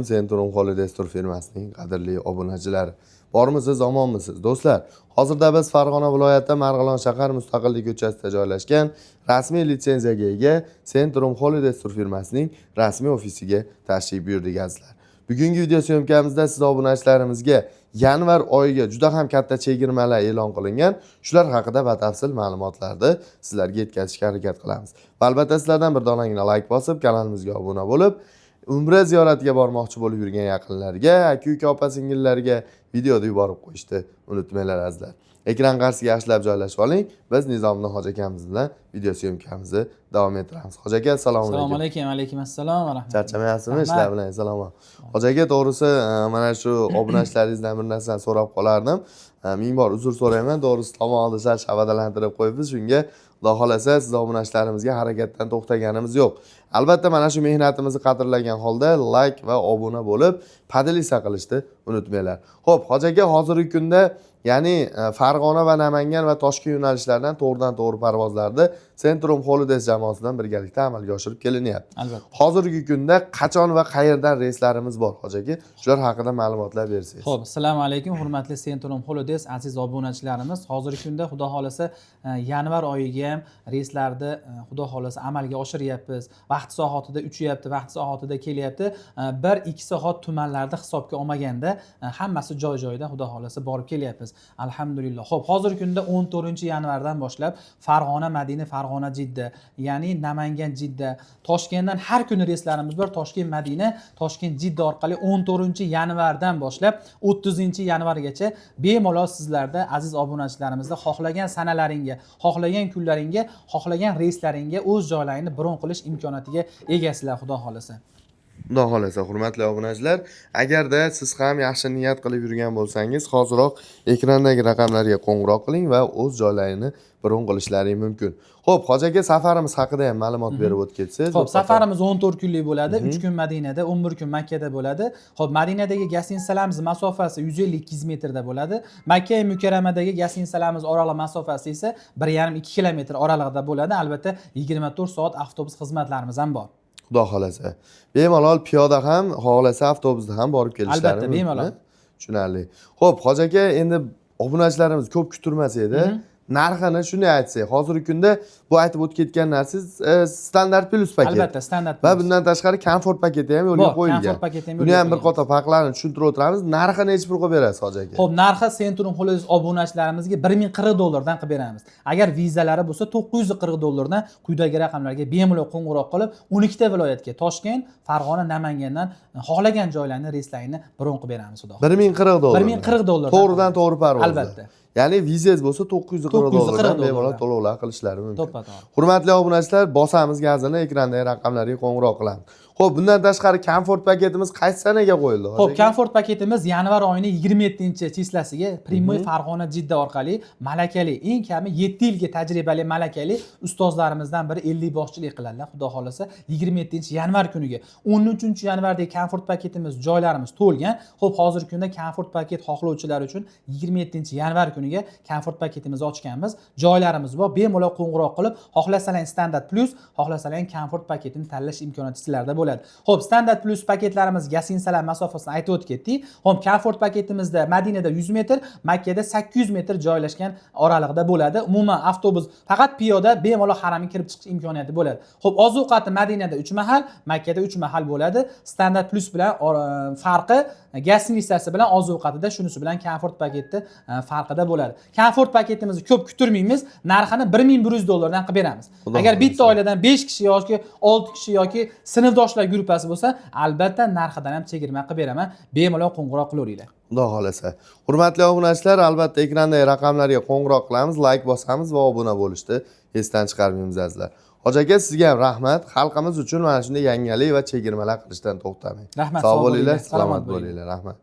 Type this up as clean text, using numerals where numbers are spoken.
Centrum Holidays tur firmasining qadrli obunachilari. Bormisiz, omonmisiz? Do'stlar, hozirda biz Farg'ona viloyati Marg'ilon shahar Mustaqillik ko'chasida joylashgan rasmiy litsenziyaga ega Centrum Holidays tur firmasining rasmiy ofisiga tashrif buyurdik, azizlar. Bugungi video съёмка mizda siz obunachilarimizga yanvar oyiga juda ham katta chegirmalar e'lon qilingan. Shular haqida batafsil ma'lumotlarni sizlarga yetkazishga harakat qilamiz. Va albatta sizlardan bir donagina layk bosib, kanalimizga obuna bo'lib, umra ziyoratiga bormoqchi bo'lib yurgan yaqinlarga, aka-uka, opa singillarga videoni yuborib qo'yishni unutmanglar, azizlar. Ekran qarshisiga yaxshilab joylashib oling. Biz Nizomiddin hoji akamiz bilan video съёмка mizni davom ettiramiz. Hoji aka, assalomu Assalomu alaykum. alaykum, alaykum assalom va rahmatulloh. Charchamayapsizmi Rahmat. ishlar bilan? Salom. Hoji aka, to'g'risi, mana shu obunachilaringizdan bir narsani so'rab qolardim. Ming bor uzr so'rayman. To'g'risi, tomog'ni sal shavadalantirib qo'yibmiz. Shunga Xudo xohlasa siz obunachilarimizga harakatdan to'xtaganimiz yo'q. Albatta mana shu mehnatimizni qadrlagan holda layk va obuna bo'lib, поделиться qilishni unutmanglar. Xo'p, hoji aka, hozirgi kunda, ya'ni Farg'ona va Namangan va Toshkent yo'nalishlaridan to'g'ridan to'g'ri parvozlarni Centrum Holidays jamoasi bilan birgalikda amalga oshirib kelinyapti. Albatta. Hozirgi kunda qachon va qayerdan reyslarimiz bor, hoji aka? Shular haqida ma'lumotlar bersangiz. Xo'p, assalomu alaykum, hurmatli Centrum Holidays aziz obunachilarimiz. Hozirgi kunda, Xudo xohlasa, yanvar oyiga ham reyslarni Xudo xohlasa amalga oshiryapmiz. Vaqti soatida uchyapti, vaqti soatida kelyapti. 1-2 soat tumanlarda hisobga olmaganda hammasi joy-joyida, Xudo xohlasa, borib kelyapmiz. Alhamdulillah. Xo'p, hozirgi kunda 14 yanvardan boshlab Farg'ona Madina, Farg'ona Jidda, ya'ni Namangan Jidda, Toshkentdan har kuni reyslarimiz bor. Toshkent Madina, Toshkent Jidda orqali 14 yanvardan boshlab 30 yanvargacha bemalol sizlarda, aziz obunachilarimizda, xohlagan sanalaringga, xohlagan kunlaringga, xohlagan reyslaringga o'z joylaringni bron qilish imkoniyatiga egasizlar, Xudo xohlasa. Xudo xohlasa, hurmatli obunachilar, agarda siz ham yaxshi niyat qilib yurgan bo'lsangiz, hoziroq ekrandagi raqamlarga qo'ng'iroq qiling va o'z joylarini bron qilishlaring mumkin. Xo'p, hoji aka, safarimiz haqida ham ma'lumot berib o'tib ketsangiz. Xo'p, safarimiz 14 kunlik bo'ladi. 3 kun Madinada, 11 kun Makkada bo'ladi. Xo'p, Madinadagi гостиница larimiz masofasi 150-200 metrda bo'ladi. Makka Mukarramadagi гостиница larimiz oraliq masofasi esa 1,5-2 kilometr oralig'ida bo'ladi. Albatta 24 soat avtobus xizmatlarimiz ham bor. Xudo xohlasa. Bemalol piyoda ham, xohlasa avtobusda ham borib kelishlari Albatta, mumkin. bemalol. Tushunarli. Xo'p, hoji aka, endi obunachilarimiz ko'p kutirmas edi. Narxini shunday aytsak, hozirgi kunda bu aytib o'tib ketgan narsangiz standart plus paket. Albatta, standart Va plus. bundan tashqari komfort paketi ham yo'lga Bor, qo'yilgan. Komfort paketi ham Buni yo'lga ham bir qo'yilgan. qator farqlarini tushuntirib o'tiramiz. Narxi nechi pul qilib berasiz, hoji aka? Xo'p, narxi Centrum Holidays obunachilarimizga 1040 dollardan qilib beramiz. Agar vizalari bo'lsa, 940 dollardan quyidagi raqamlarga bemalol qo'ng'iroq qilib, 12 ta viloyatga: Toshkent, Farg'ona, Namangandan xohlagan joylarni reyslarini bron qilib beramiz, Xudo xohlasa. 1040 dollar. 1040 dollardan. To'g'ridan to'g'ri parvoz. Albatta. Ya'ni vizangiz bo'lsa, 940 940 dollardan bemalol dollardan. to'lovlar qilishlari mumkin. To'ppa to'g'ri. Hurmatli obunachilar, bosamiz gazini, ekrandagi raqamlarga qo'ng'iroq qilamiz. Xo'p, bundan tashqari komfort paketimiz qaysi sanaga qo'yildi, hoji Xo'p, aka? Komfort paketimiz yanvar oyining 27 число siga прямой Farg'ona Jidda orqali malakali, eng kami 7 yilga tajribali malakali ustozlarimizdan biri 50 boshchilik qiladilar, Xudo xohlasa, 27 yanvar kuniga. 13 yanvardagi komfort paketimiz joylarimiz to'lgan. Xo'p, hozirgi kunda komfort paket xohlovchilar uchun 27 yanvar kuniga komfort paketimizni ochganmiz. Joylarimiz bor. Bemalol qo'ng'iroq qilib, xohlasalang standart plus, xohlasalang komfort paketini tanlash imkoniyati sizlarda bo'ladi. Xo'p, standart plus paketlarimiz гостиница lar masofasini aytib o'tib ketdik. Xo'p, komfort paketimizda Madinada 100 metr, Makkada 800 metr joylashgan oralig'ida bo'ladi. Umuman avtobus, faqat piyoda bemalol haramga kirib chiqish imkoniyati bo'ladi. Xo'p, ozuqati Madinada 3 mahal, Makkada 3 mahal bo'ladi. Standart plus bilan farqi гостиница si bilan ozuqatida, shunisi bilan komfort paketni farqida bo'ladi. Komfort paketimizni ko'p kutirmaymiz, narxini 1100 dollardan qilib beramiz. Xudo Agar bitta xohlasa. oiladan 5 kishi yoki 6 kishi yoki sinfdoshlar gruppasi bo'lsa, albatta narxidan ham chegirma qilib beraman. Bemalol qo'ng'iroq qilaveringlar. Xudo xohlasa. Hurmatli obunachilar, albatta ekrandagi raqamlarga qo'ng'iroq qilamiz, layk bosamiz va obuna bo'lishni esdan chiqarmaymiz, azizlar. Hoji aka, sizga ham rahmat. Xalqimiz uchun mana shunday yangilik va chegirmalar qilishdan to'xtamang. Rahmat, Sog' sog' bo'linglar, bo'linglar, salomat salomat bo'linglar. Rahmat.